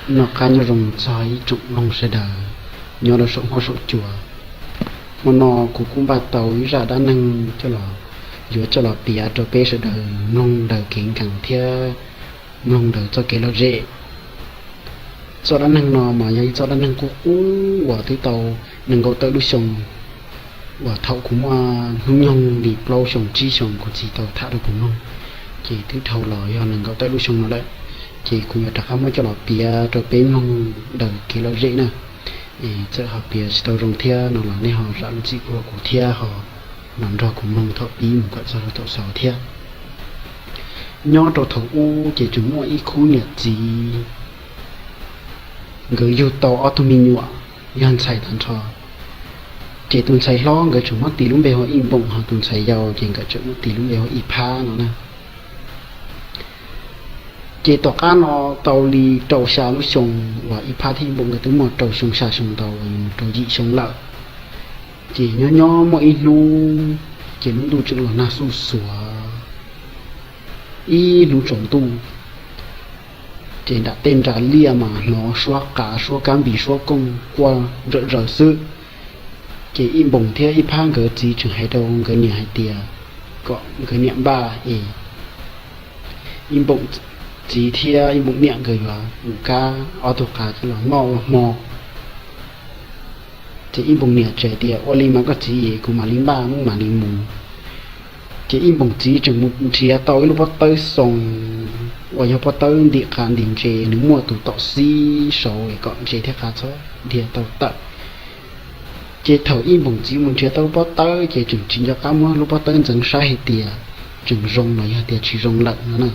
Noj qab nyob zoo txog ib tsoom mloog sawv daws nyob rau saum huab saum cua. Hmo no kuv kuj npaj tau ib zaj dab neeg coj los, yuav coj los piav rau peb sawv daws mloog daws kev nkees thiab mloog daws txoj kev lom zem. Txoj dab neeg no mas yog ib txoj dab neeg qub qub uas twb tau nees nkaum tawm lub xyoo, uas thaum kuv muaj hnub nyoog li plaub xyoo tsib xyoo kuv txiv tau tham rau kuv mloog, ces twb dhau los yog nees nkaum tawm lub xyoo no lawm. Ces kuv yuav rov qab muab coj los piav rau peb mloog daws kev lom zem na. Txawm ho piav tsis tau zoo thiab no los nej ho zam lub txim pub rau kuv thiab ho los nrog kuv mloog thaum pib mus kom txog rau thaum xaus thiab. Nyob rau thaum ub ces tseem muaj ib khub niam txiv, nkawd yug tau ob tug me nyuam yog ntxhais tag nrho. Ces tus ntxhais hlob nkawd tseem muab tis lub npe hu ua Ib Npoom, ho tus ntxhais yau ces nkawd tseem muab tis lub npe hu ua Ib Phab no na. Ces tom qab no tau li rau xya lub xyoo uas Ib Phab thiab Ib Npoom nkawd twb muaj rau xyoo xya xyoo ntau, mus rau yim xyoo lawm. Ces nyob nyob muaj ib hnub, ces lub ntuj tseem los nag xuj xuav ib hnub tsaus ntuj. Ces nram tej nra liaj mas hnov suab qav suab kab npis suab kooj quaj nrawm zaws xwb. Ces Ib Npoom thiab Ib Phab nkawd txiv tseem hais rau nkawd niam hais tias kom nkawd niam npaj es Ib Npoom txiv thiab Ib Npoom niam nkawd yuav mus kab ob tug qav coj los noj ua hmo. Ces Ib Npoom niam tseem tias, Ua li mas koj txiv, kuv mam li npaj mam li mus. Ces Ib Npoom txiv tseem mus nrhiav tau ib lub pob tawb xoo uas yog pob tawb ntim qav ntim ntses, nws muaj tus tom xib saud kom ntses thiab qav txhob dhia tau tawm. Ces thaum Ib Npoom txiv mus nrhiav tau lub pob tawb ces tseem tsis nco qab muab lub pob tawb ntxeev saib hais tias tseem zoo los yog tias tsis zoo lawm no na.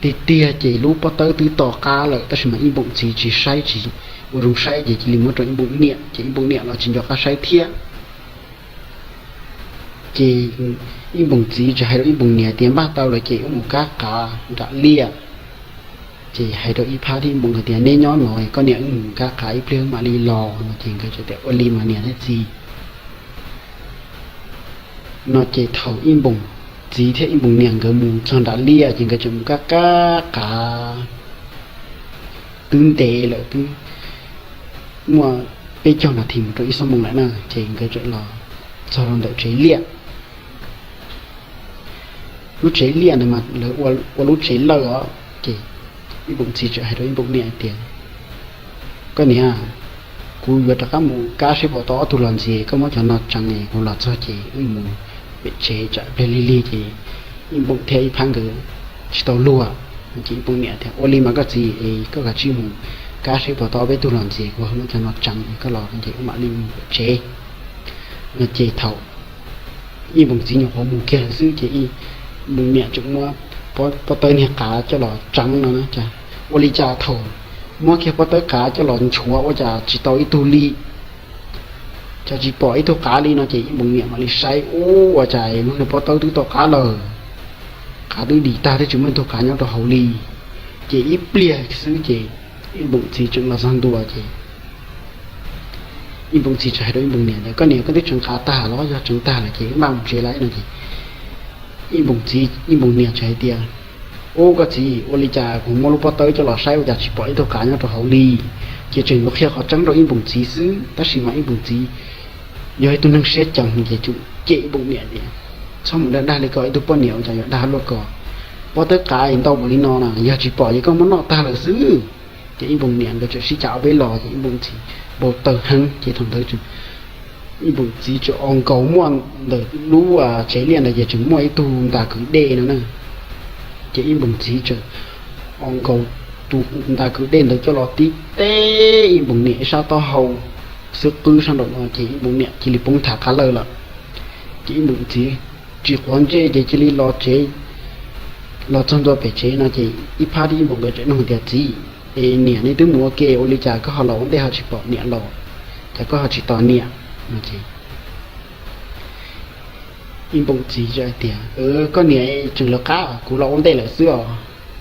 Tiag tiag ces lub pob tawb twb to qab lawm tab sis mas Ib Npoom txiv tsis saib, tsis ua zoo saib ces cia li muab rau Ib Npoom niam, ces Ib Npoom niam los tsis nco qab saib thiab. Ces Ib Npoom txiv tseem hais rau Ib Npoom niam tias, Npaj tau lawm ces wb mus kab qav nram liaj. Ces hais rau Ib Phab thiab Ib Npoom hais tias, Neb nyob no, koj niam wb mus kab qav ib pliag wb mam li los no. Ces nkawd tseem tias, Ua li mas niam thiab txiv. No ces thaum Ib Npoom txiv thiab Ib Npoom niam nkawd mus txog nram liaj ces nkawd tseem mus kab kab qav twb ntev lawm, twb muaj peb caug nas this mus rau ib xuab moos lawm na, ces nkawd tseem los txog rau ntawm tsev liaj. Lub tsev liaj ntawd mas lawv ua lub tsev lawj os. Ces Ib Npoom txiv tseem hais rau Ib Npoom niam hais tias, Koj niam, kuv yuav rov qab mus kab saib puas tau ob tug los ntxias, koj muab cov no tseev es kuv los txog ces wb mus pem tsev tsam pliag lig lig ces Ib Npoom thiab Ib Phab nkawd tsis tau luag. Ces Ib Npoom niam tias, Ua li mas koj txiv, es koj kav tsij mus kab saib puas tau ob peb tug los ntxias, kuv muab cov no tseev es koj los ces wb mam li mus pem tsev. No ces thaum Ib Npoom txiv nyuam qhuav mus kiag lawm xwb ces Ib Npoom niam tseem muab pob tawb niag qav coj los tseev no na. Ua li cas thaum muab kiag pob tawb qav coj los nchuav ua cas tsis tau ib tug li, cas tsis pom ib tug qav li no ces Ib Npoom niam mam li saib, Ub, ua cas lub niag pob tawb twb to qab lawm, qav twb dim tag twb tsis muaj ib tug qav nyob rau hauv li. Ces ib pliag xwb ces Ib Npoom txiv tseem los txog ntua ces Ib Npoom txiv tseem hais rau Ib Npoom niam tias, Koj niam, koj twb tseev qav tag los? Yog tseev tag lawm ces wb mam mus tsev lawm no ces Ib Npoom txiv, Ib Npoom niam tseem hais tias, Ub, koj txiv, ua li cas kuv muab lub pob tawb coj los saib ua cas tsis pom ib tug qav nyob rau hauv li. Ces tseem yuav qhia qhov tseeb rau Ib Npoom txiv xwb tab sis mas Ib Npoom txiv yog ib tug neeg siab ceev ces tseem cem Ib Npoom niam tias, Txhob mus dag dag li ko, ib tug poj niam ua cas yuav dag luaj ko. Pob tawb qav ntau npaum li no na, yog tsis pom ces koj muab noj tag lawm xwb. Ces Ib Npoom niam nkawd tseem sib cav ob peb los ces Ib Npoom txiv npau taws heev ces thaum ntawd Ib Npoom txiv tseem o nkaus muaj ntawm lub tsev liaj ntawd ces tseem muaj ib tug ntas kwv dej no na. Ces Ib Npoom txiv tseem o nkaus tus ntas kwv dej ntawd coj los tib teb Ib Npoom niam ib sab taub hau xwb qwb sab nraum no ces Ib Npoom niam cia li poob nthav qab lawj lawm. Ces Ib Npoom txiv tsis quav ntsej ces cia li los tsev. Los txog ntua pem tsev no ces Ib Phab thiab Ib Npoom nkawd tseem nug tias, Txiv, es niam nej twb mus ua ke ua li cas koj ho los ua ntej ho tsis pom niam los, cas koj ho tsis tos niam? No ces Ib Npoom txiv tseem hais tias, Koj niam tseem lawv qab, kuv los ua ntej lawm xwb os,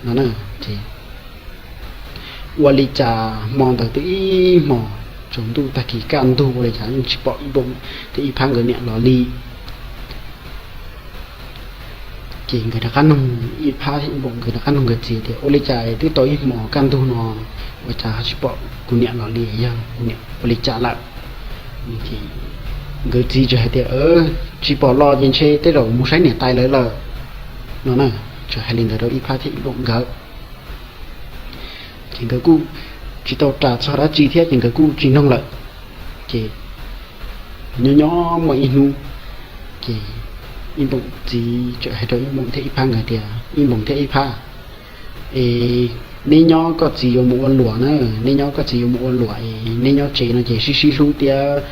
no na. Ces ua li cas hmo ntawd twb ib hmos tsaus ntuj tag kis kaj ntug ua li cas yeej tsis pom Ib Npoom thiab Ib Phab nkawd niam los li. Ces nkawd rov qab nug, Ib Phab thiab Ib Npoom nkawd rov qab nug nkawd txiv tias, Ua li cas twb tau ib hmos kaj ntug no, ua cas tsis pom kuv niam los li, yog kuv niam ua li cas lawm? Nkawd txiv txawm hais tias, Tsis pom los ces ntshe tej zaum mus saib niam tais lawv lawm, no na. Txawm hais li ntawd rau Ib Phab thiab Ib Npoom nkawd. Ces nkawd kuj tsis tau ras txog dab tsi thiab ces nkawd kuj tsis noog lawm. Ces nyob nyob muaj ib hnub, ces Ib Npoom txiv txawm hais rau Ib Npoom thiab Ib Phab nkawd tias, Ib Npoom thiab Ib Phab, es neb nyob koj txiv yuav mus ua luam na, neb nyob koj txiv yuav mus ua luam es neb nyob tsev no ces sib sib hlub thiab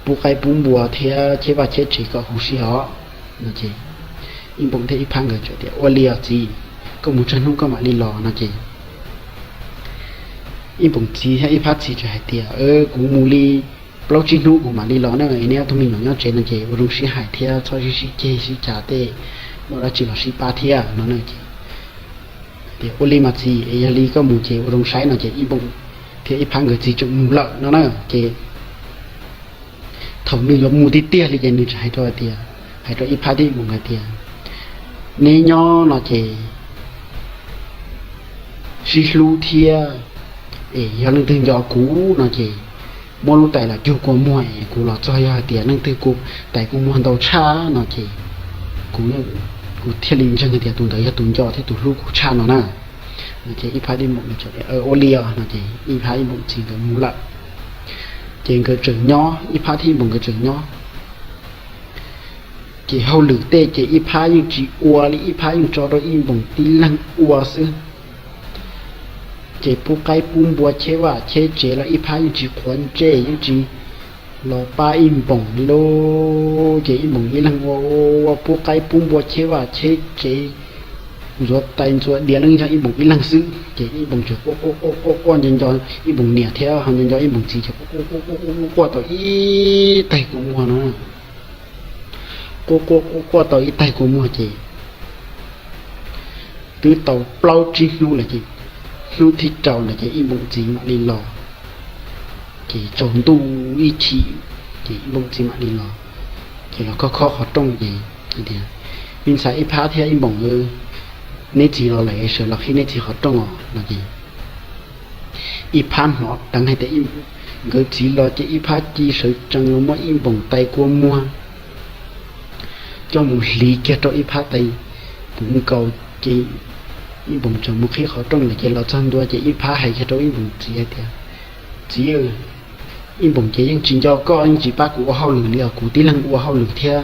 pub qaib pub npua thiab cheb vaj cheb tsev kom huv si os, no ces Ib Npoom thiab Ib Phab nkawd txawm tias, Ua li os txiv, koj mus tsawg hnub koj mam li los? no ces Ib Npoom txiv thiab Ib Phab txiv txawm hais tias, Kuv mus li plaub tsib hnub kuv mam li los na, es neb ob tug me nyuam nyob tsev no ces ua zoo sib hais thiab txhob sib sib ceg sib cav tej, muaj dab tsi los sib pab thiab, no na. Ces tias, Ua li mas txiv, es yog li koj mus ces ua zoo saib, no ces Ib Npoom thiab Ib Phab nkawd txiv txawm mus lawm no na. Ces thaum nws yuav mus tiag tiag li ces nws txawm hais rau tias, hais rau Ib Phab thiab Ib Npoom hais tias, Neb nyob no ces sib hlub thiab, es yog leej twg nco kuv no ces muab lub tais los cug kua muag es kuv los txog, yog hais tias leej twg kua tais kua muag ntau tshaj no ces kuv thiaj li ntseeg hais tias tus ntawd yog tus nco thiab tus hlub kuv tshaj no na. No ces Ib Phab Ib Npoom, Ua li os, no ces Ib Phab Ib Npoom txiv nkawd mus lawm. Ces nkawd tseem nyob, Ib Phab thiab Ib Npoom nkawd tseem nyob. Ces hauj lwm tej ces Ib Phab yeej tsis ua li, Ib Phab yeej tso rau Ib Npoom tib leeg ua xwb. Ces pub qaib pub npua cheb vaj cheb tsev los Ib Phab yeej tsis quav ntsej, yeej tsis los pab Ib Npoom li lauj. Ces Ib Npoom ib leeg ua, ua pub qaib pub npua cheb vaj cheb tsev, ntxuav tais ntxuav diav los yog Ib Npoom ib leeg xwb. Ces Ib Npoom tseem quaj quaj quaj quaj quaj nco nco Ib Npoom niam thiab ho nco nco Ib Npoom txiv ces quaj quaj quaj quaj quaj tau ib taig kua muag no. Quaj quaj quaj quaj tau ib taig kua muag ces twb tau plaub tsib hnub lawm ces hnub thib rau ntawd ces Ib Npoom txiv mam li los. Ces tsaus ntuj ib chim ces Ib Npoom txiv mam li los. Ces los khob khob qhov rooj ces tias, Me ntxhais Ib Phab thiab Ib Npoom, neb txiv los lawm, sawv los qhib neb txiv qhov rooj os, no ces Ib Phab hnov teev hais tias nkawd txiv los ces Ib Phab cia sawv tsees los muab Ib Npoom tais kua muag coj mus hliv kiag rau Ib Phab tais puv nkaus. Ces Ib Npoom tseem mus qhib qhov rooj lawm ces los txog ntua ces Ib Phab hais kiag rau Ib Npoom txiv hais tias, Txiv, Ib Npoom ces yeej tsis nco koj, yeej tsis pab kuv ua hauj lwm li os, kuv tib leeg ua hauj lwm thiab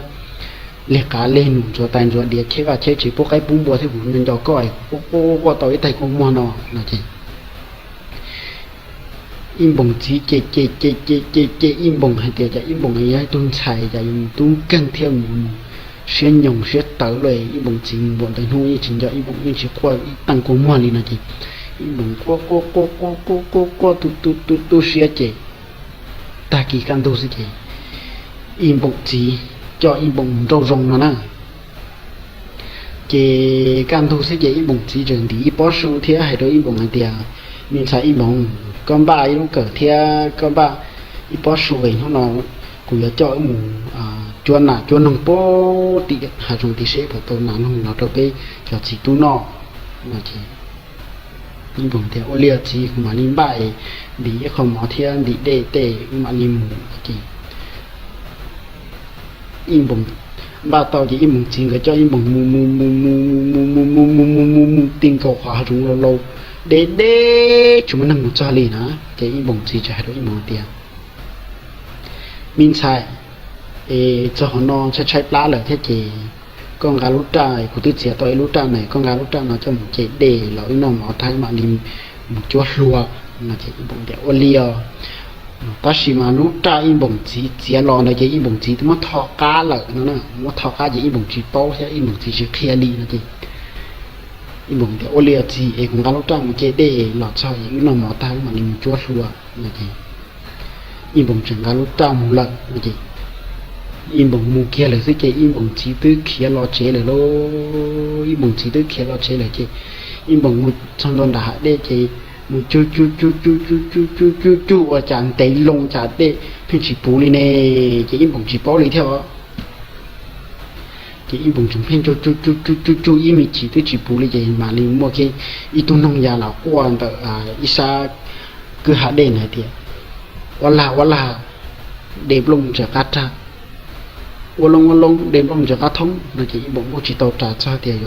leg qav leg num ntxuav tais ntxuav diav cheb vaj cheb tsev pub qaib pub npua thiab kuv nco nco koj es kuv quaj quaj quaj tau ib taig kua muag no, no ces Ib Npoom txiv ces ces ces ces ces ces Ib Npoom hais tias cas Ib Npoom yog ib tug ntxhais cas yuav mus tub nkeeg thiab mus siab nyoos siab tawv luaj. Ib Npoom txiv npaum ntawd hnub yeej tsis nco Ib Npoom, yeej tsis quaj ib teeg kua muag li no ces Ib Npoom quaj quaj quaj quaj quaj quaj quaj tu tu tu tu siab ces tag kis kaj ntug xwb ces Ib Npoom txiv coj Ib Npoom mus nrauj zoo no na. Ces kaj ntug xwb ces Ib Npoom txiv tseem ntim ib pob su thiab hais rau Ib Npoom hais tias, Me ntxhais Ib Npoom, koj npaj ib lub kawm thiab koj npaj ib pob su es hnub no kuv yuav coj wb mus cuab nas cuab noog pem tim hav zoov tim seb puas tau nas noog los rau peb cov txiv tub noj. No ces Ib Npoom tias, Ua li os txiv, kuv mam li npaj es ntim ib qho mov thiab ntim dej tej wb mam li mus. Ces Ib Npoos npaj tau ces Ib Npoos txiv nkawd coj Ib Npoos mus mus mus mus mus mus mus mus mus mus mus mus ti nkaus qhov hav zoov laus laus deb deb tsis muaj neeg mus txog li na. Ces Ib Npoos txiv txawm hais rau Ib Npoos tias, Me ntxhais, es txog qhov no tshaib tshaib plab lawm thiab ces koj nqa lub raj, kuv twb txiav tau ib lub raj na, koj nqa lub raj no coj mus ce dej los wb noj mov tag wb mam li mus cuab hlua. No ces Ib Npoos tias, Ua li os. Tab sis mas lub raj Ib Npoos txiv txiav los ntawd ces Ib Npoos txiv twb muab tho qab lawm no na, muab tho qab ces Ib Npoos tsis paub thiab Ib Npoos txiv tsis qhia li no ces Ib Npoos tias, Ua li os txiv, es kuv nqa lub raj mus ce dej los txog es wb noj mov tag wb mam li mus cuab hlua. No ces Ib Npoos tseem nqa lub raj mus lawm no ces Ib Npoos mus kiag lawm xwb ces Ib Npoos txiv twb khiav los tsev lawm lauj. Ib Npoos txiv twb khiav los tsev lawm ces Ib Npoos mus txog ntua nram hav dej ces mus cug cug cug cug cug cug cug cug cug ua cas ntev loo cas dej pheej tsis puv li ne. Ces Ib Npoos tsis paub li thiab os. Ces Ib Npoos tseem pheej cug cug cug cug cug cug ib me chim twb tsis puv li ces mam li muaj kiag ib tug noog ya los quaj ntawm ib sab kwj ha dej na hais tias, ua lag ua lag, de nplooj ntsaws qab rag, ua loo ua loo, de nplooj ntsaws qab thoob no ces Ib Npoom kuj tsis tau ras txog tias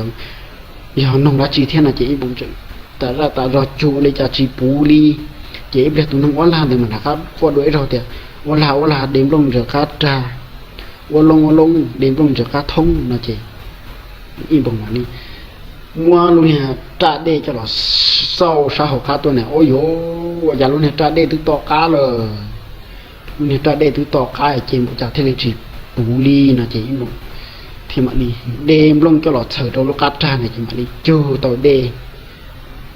yog noog dab tsi thiab no ces Ib Npoom tseem tas zaj tas zog cug ua li cas tsis puv li. Ces ib pliag tus neeg ua lag ntawd mas rov qab quaj dua ib zaug tias, ua lag ua lag, de nplooj ntsaws qab rag, ua loo ua loo, de nplooj ntsaws qab thoob no ces Ib Npoom mam li muab lub niag raj dej coj los xauj sab hauv qab tuaj na, ua cas lub niag raj dej twb to qab lawm. Lub niag raj dej twb to qab ces npaum cas thiaj li tsis puv li no ces Ib Npoom thiaj mam li de nplooj coj los txhaws rau lub qab rag na ces mam li cug tau dej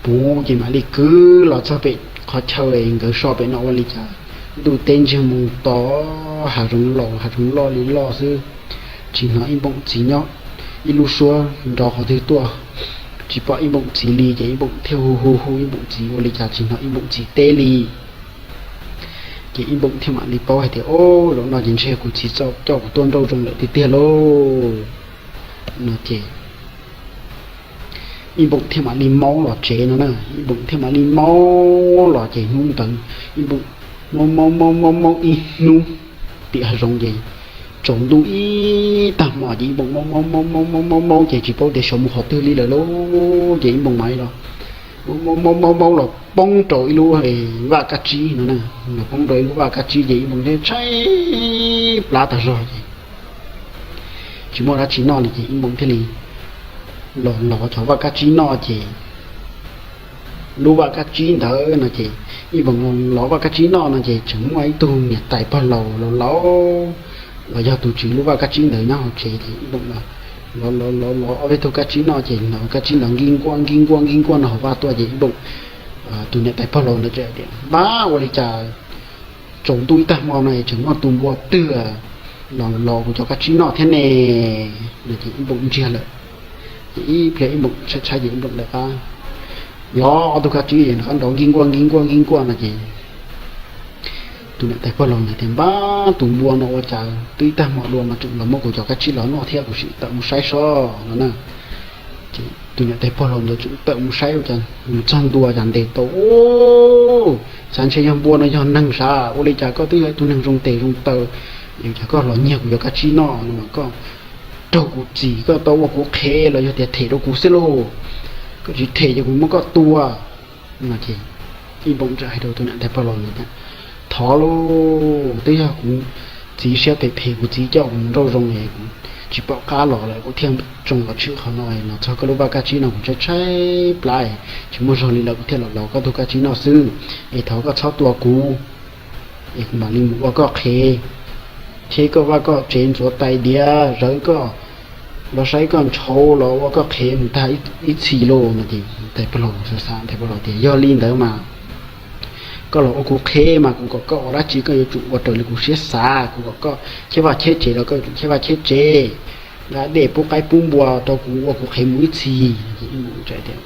puv ces mam li kwv los txog pem qhov chaw nkawd so pem no ua li cas ntuj teb ntsiag mus to, hav zoov laus hav zoov loj li loj xwb. Tsis hnov Ib Npoom txiv nyob ib lub suab nrov qhov twg tuaj, tsis pom Ib Npoom txiv li ces Ib Npoom thiaj hu hu hu Ib Npoom txiv ua li cas tsis hnov Ib Npoom txiv teb li. Ces Ib Npoom thiaj mam li paub hais tias, o, zaum no ces ntshe kuv txiv coj kuv tuaj nrauj zoo lawm tiag tiag lauj no ces Ib Npoom thiaj mam li maub los tsev no na. Ib Npoom thiaj mam li maub los ces hnub ntawd Ib Npoom maub maub maub maub maub ib hnub tim hav zoov ces tsaus ntuj ib tag hmo ces Ib Npoom maub maub maub maub maub maub ces tsis paub tias xyov mus qhov twg li lawm lauj ces Ib Npoom mam li los maub maub maub maub los poob rau ib lub vaj kab tsib no na. Los poob rau ib lub vaj kab tsib ces Ib Npoom thiaj tshaib plab tag zog ces tsis muaj dab tsi noj li ces Ib Npoom thiaj li los lov cov vaj kab tsib noj ces lub vaj kab tsib ntawd no ces Ib Npoom los lov vaj kab tsib noj no ces tseem muaj ib tug niam tais pog laus laus laus los yog tus tswv lub vaj kab tsib ntawd nyob hauv tsev ces Ib Npoom los lov lov lov ob peb tug kab tsib noj ces lov kab tsib ntawd nkig nkuaj nkig nkuaj nkig nkuaj no hauv vaj tuaj ces Ib Npoom tus niam tais pog laus ntawd txawm tias, npab, ua li cas tsaus ntuj ib tag hmo no tseem muaj tus npua twg los lov kuv cov kab tsib noj thiab ne no ces Ib Npoom ntsiag lawm. Ces ib pliag Ib Npoom tshaib tshaib ces Ib Npoom lawv qab lov ob tug kab tsib es rov qab nrov nkig nkuaj nkig nkuaj nkig nkuaj no ces tus niam tais pog laus ntawd tias, npab, tus npua no ua cas twb ib tag hmo dua mas tseem los muab kuv cov kab tsib los noj thiab, kuv sim tawm mus saib sob no na. Ces tus niam tais pog laus ntawd tseem tawm mus saib ua cas mus txog ntua cas ntes tau, xav ntshe yog npua no yog neeg sav, ua li cas koj twb yog ib tug neeg zoo tes zoo taw, cas koj los nyiag kuv cov kab tsib noj no mas koj raug kuv txim koj tau ua kuv qhev los yog tias them rau kuv xwb lauj, koj tsis them ces kuv muab koj tua no ces Ib Npoom txawm hais rau tus niam tais pog laus ntawd tias, thov lauj, twb yog kuv txiv siab phem phem, kuv txiv coj kuv mus nrauj zoo es kuv tsis pom qab los lawm kuv thiaj tsoo los tshwm qhov no, los txog koj lub vaj kab tsib no kuv tshaib tshaib plab tsis muaj zog li lawm kuv thiaj los lov koj tug kab tsib noj xwb, es thov koj txhob tua kuv, es kuv mam li mus ua koj qhev, cheb koj vaj koj tsev ntxuav tais diav, zawv koj los saib koj ntshauv los ua koj qhev mus tag ib txhis lauj no ces tais pog laus xav xav tais pog laus tias, yog li ntawd mas koj los ua kuv qhev mas kuv kom koj ua dab tsi koj yuav tsum ua raws li kuv siab xav, kuv kom koj cheb vaj cheb tsev los koj yuav tsum cheb vaj cheb tsev, nqa dej pub qaib pub npua rau kuv ua kuv qhev mus ib txhis.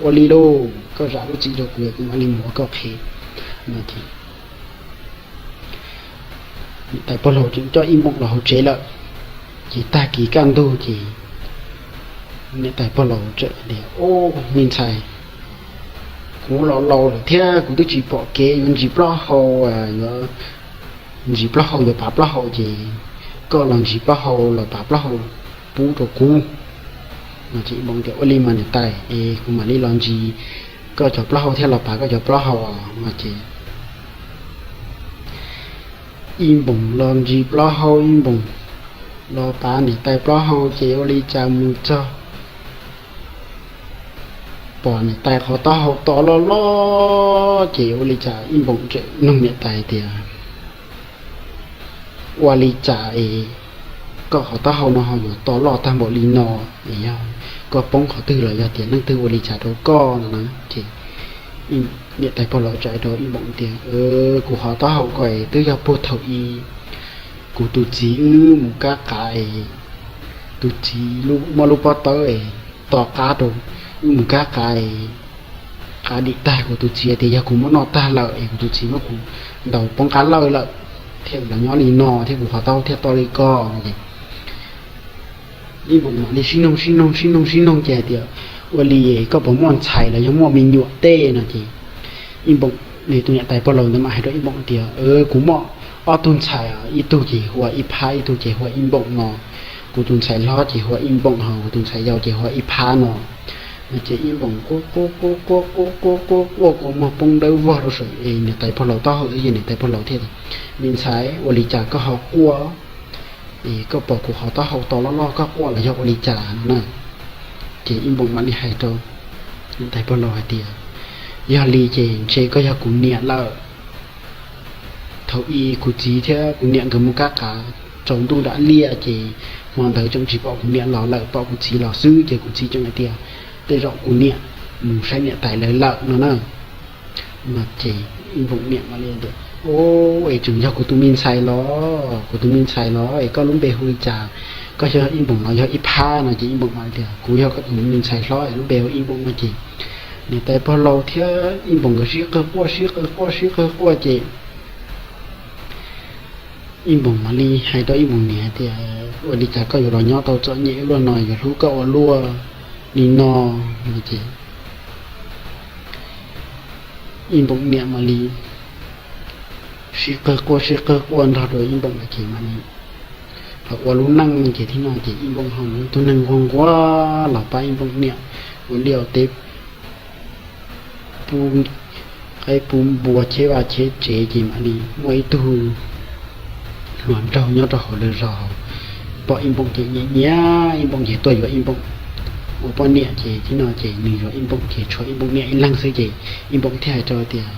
Ua li lauj, koj zam lub txim rau kuv, kuv mam li mus ua koj qhev no ces niam tais pog laus tseem coj Ib Npoom los hauv tsev lawm. Ces tag kis kaj ntug ces niam tais pog laus tseem tias, o, me ntxhais, kuv los laus lawm thiab kuv twb tsis pom kev yuav ntsis plaub hau, yuav ntsis plaub hau yuav pav plaub hau ces koj los ntsis plaub hau los pav plaub hau pub rau kuv no ces Ib Npoom tias, ua li mas niam tais es kuv mam li los ntsis koj cov plaub hau thiab los pav koj cov plaub hau no ces Ib Npoom los ntsis plaub hau, Ib Npoom los pav niam tais plaub hau ces ua li cas mus txog pom niam tais qhov taub hau to loj loj ces ua li cas Ib Npoom tseem nug niam tais tias, ua li cas es koj qhov taub hau no ho yuav to loj tag npaum li no, es yog koj poob qhov twg los yog tias leej twg ua li cas rau koj no na ces niam tais pog laus tseem hais rau Ib Npoom tias, kuv qhov taub hau ko es twb yog puag thaum i kuv tus txiv wb mus kab qav es tus txiv muab lub pob tawb es to qab rau wb mus kab qav es qav dim tag, kuv tus txiv tias yog kuv muab noj tag lawm es kuv tus txiv muab kuv ntaus poob qab lawj lawm thiab los nyob li no thiab kuv qhov taub hau thiaj to li ko no ces Ib Npoom mam li sib noog sib noog sib noog sib noog ces hais tias, ua li koj puas muaj ntxhais los yog muaj me nyuam tej no ces Ib Npoom Tus niam tais pog laus ntawd mam hais rau Ib Npoom tias, Kuv muaj ob tug ntxhais, ib tug ces hu ua Ib Phab, ib tug ces hu ua Ib Npoom no. Kuv tus ntxhais hlob ces hu ua Ib Npoom, ho kuv tus ntxhais yau ces hu ua Ib Phab no. No ces Ib Npoom quaj quaj quaj quaj quaj quaj quaj quaj kua muag poob dawb vog rau saum niam tais pog laus taub hau xwb ces niam tais pog laus thiaj tias, Me ntxhais, ua li cas koj ho quaj? Es koj pom kuv qhov taub hau to loj loj koj quaj los yog ua li cas no na? Ces Ib Npoom mam li hais rau niam tais pog laus hais tias, Yog li ces ntshe koj yog kuv niam lawm. Thaum ub kuv txiv thiab kuv niam nkawd mus kab qav tsaus ntuj nram liaj ces hmo ntawd tseem tsis pom kuv niam los lawm, pom kuv txiv los xwb ces kuv txiv tseem hais tias tej zaum kuv niam mus saib niam tais lawv lawm no na. No ces Ib Npoom niam mam li tias, Ub, es tseem yog kuv tus me ntxhais los, kuv tus me ntxhais los es koj lub npe hu li cas? Koj yog Ib Npoom los yog Ib Phab? No ces Ib Npoom mam li tias, Kuv yog koj tus me ntxhais hlob es lub npe hu Ib Npoom. No ces niam tais pog laus thiab Ib Npoom nkawd sib qawg quaj sib qawg quaj sib qawg quaj ces Ib Npoom mam li hais rau Ib Npoom niam hais tias, Ua li cas koj yuav los nyob tau txom nyem ua luaj no, yuav hlub koj ua luaj li no? No ces Ib Npoom niam mam li sib qawg quaj sib qawg quaj nrog rau Ib Npoom lawm ces mam li los ua lub neej ces thib no ces Ib Npoom ho mus ib tug neeg nquag nquag los pab Ib Npoom niam ua liaj ua teb, pub qaib pub npua cheb vaj cheb tsev ces mam li muaj ib tug hluas nraug nyob rau hauv lawv zos pom Ib Npoom ces nyiam nyiam Ib Npoom ces tuaj yuav Ib Npoom ua poj niam ces thib no ces nws yuav Ib Npoom ces tshuav Ib Npoom niam ib leeg xwb ces Ib Npoom thiaj hais rau tias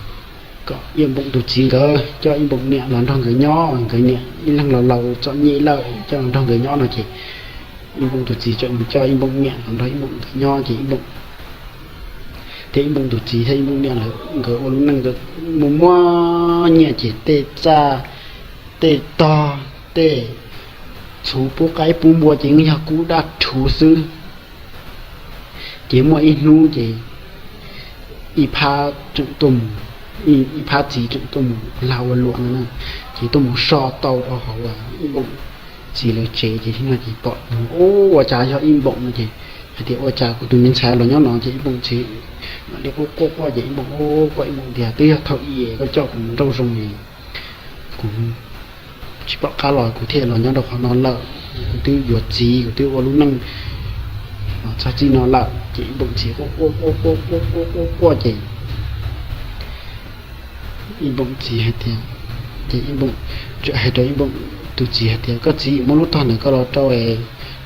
kom Ib Npoom tus txiv nkawd coj Ib Npoom niam los nrog nkawd nyob, nkawd niam ib leeg laus laus txom nyem lawm coj los nrog nkawd nyob no ces Ib Npoom tus txiv tseem mus coj Ib Npoom niam los nrog Ib Npoom nkawd nyob ces Ib Npoom thiab Ib Npoom tus txiv thiab Ib Npoom niam lawv nkawd ua lub neej nkawd mus muaj nyiaj ces tej txaj tej tog tej txhuv pub qaib pub npua ces yeej yog kub daj rhuv xwb. Ces muaj ib hnub ces Ib Phab tseem tuaj mus, Ib Phab txiv tseem tuaj mus lag ua luam no na, ces tuaj mus so tau rau hauv Ib Npoom txiv lawv tsev ces thib no ces pom, Ub, ua cas yog Ib Npoom? No ces hais tias, Ua cas kuv tus me ntxhais los nyob no? Ces Ib Npoom txiv mam li quaj quaj quaj ces Ib Npoom quaj quaj Ib Npoom tias, Twb yog thaum ub koj coj kuv mus nrauj zoo es kuv tsis pom qab los kuv thiaj los nyob rau qhov no lawm. Kuv twb yuav txiv, kuv twb ua lub neej txog txij no lawm. Ces Ib Npoom txiv quaj quaj quaj quaj quaj quaj quaj ces Ib Npoom txiv hais tias, ces Ib Npoom tseem hais rau Ib Npoom tus txiv hais tias, Koj txiv, muab lub tog ntawd koj los rau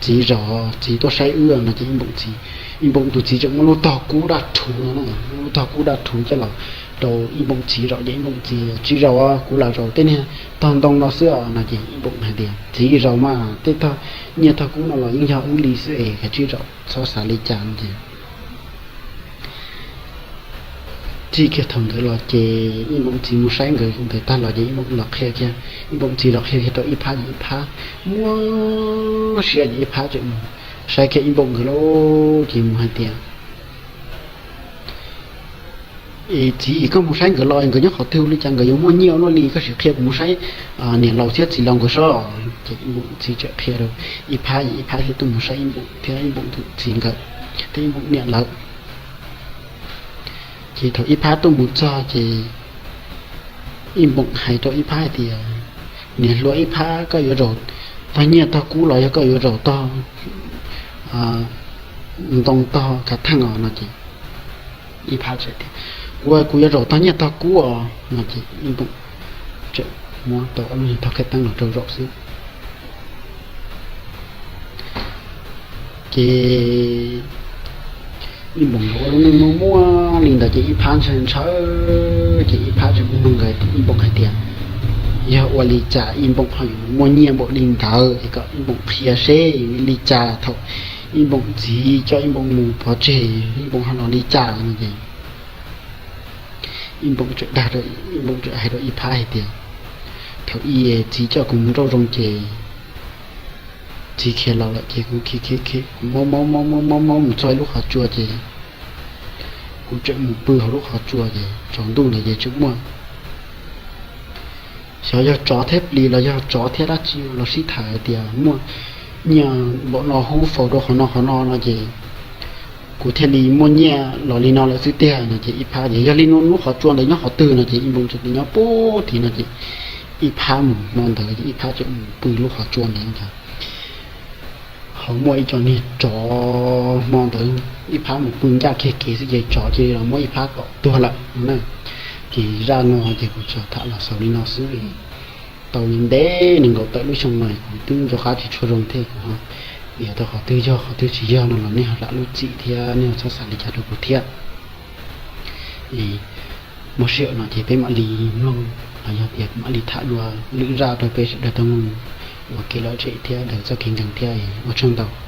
txiv zov, txiv tuaj saib wb no. Ces Ib Npoom txiv, Ib Npoom tus txiv tseem muab lub tog kub daj rhuv no, muab lub tog kub daj rhuv coj los rau Ib Npoom txiv zaum. Ces Ib Npoom txiv, Tsis zaum, kuv lam zaum tej niag tog ntoo no xwb os. No ces Ib Npoom hais tias, Txiv, zaum mas, tej tog nyiaj tog kub no los yeej yog wb li xwb es kav tsij zaum, txhob xav li cas no. Ces txij kiag thaum ntawd los ces Ib Npoom txiv mus saib nkawd ntawd tag los ces Ib Npoom los qhia kiag, Ib Npoom txiv los qhia kiag rau Ib Phab, Ib Phab muab siab ces Ib Phab tseem mus saib kiag Ib Npoom nkawd lauj. Ces mus hais tias, Es txiv, koj mus saib nkawd los nkawd nyob qhov twg li cas nkawd yuav muaj nyiaj ua luaj li? Koj sim qhia kuv mus saib niam laus thiab txiv laus nkawd sob. Ces Ib Npoom txiv tseem qhia rau Ib Phab, Ib Phab thiaj tuaj mus saib Ib Npoom thiab Ib Npoom tus txiv nkawd thiab Ib Npoom niam lawv. Ces thaum Ib Phab tuaj mus txog ces Ib Npoom hais rau Ib Phab hais tias, Niam hluas Ib Phab, koj yuav zaum tog nyiaj tog kub los yog koj yuav zaum tog ntoo tog kav theej os? No ces Ib Phab tias, Kuv, kuv yuav zaum tog nyiaj tog kub os. No ces Ib Npoom tseem muab tau ob lub niag tog khaij teeb los rau zaum xwb. Ces Ib Npoom ua lub neej muaj muaj li ntawd ces Ib Phab ntshaw ntshaw, ces Ib Phab tseem mus nug nkawd Ib Npoom hais tias, Yog ua li cas Ib Npoom ho yuav muaj nyiaj npaum li ntawd es kom Ib Npoom qhia seb li cas thaum Ib Npoom txiv coj Ib Npoom mus pov tseg Ib Npoom ho los li cas? No ces Ib Npoom tseem dag, Ib Npoom tseem hais rau Ib Phab hais tias, Thaum ub txiv coj kuv mus nrauj zoo ces txiv khiav los lawm ces kuv khiav khiav khiav kuv mob mob mob mob mob mob mus txog ib lub qhov tsua ces kuv tseem mus pw hauv lub qhov tsua ces tsaus ntuj ntawd ces tseem muaj, xyov yog tsov thiab plis los yog tsov thiab dab tsi los sib tham hais tias muaj nyiaj npaum no hub faus rau qhov no qhov no no ces kuv thiaj li muaj nyiaj los li no lawm xwb tiag no ces ib phab tias yog li no lub qhov tsua ntawd nyob qhov twg no ces ib npoo teb tias nyob pub tid no ces ib phab mus hmo ntawd ces ib phab tseem mus pw lub qhov tsua ntawd. Ho muaj ib co niag tsov hmo ntawd ib phab mus pw ncaj kiag kev xwb ces tsov cia li los muab ib phab tom tuag lawm no na. Ces zaj no ces kuv tsuas tham los xaus li no xwb. Tau ntev ntev nees nkaum tawm lub xyoo no kuv twb nco qab tsis tshua zoo thiab kuv ho, yog tau qhov twg yog qhov twg tsis yog no los nej ho zam lub txim thiab nej ho txhob xav li cas rau kuv thiab. Muaj sij hawm no ces peb mam li mloog los yog tias kuv mam li tham dua lwm zaj rau peb sawv daws tau mloog ua kev lom zem thiab daws txoj kev ntseeg thiab ua tsaug ntau.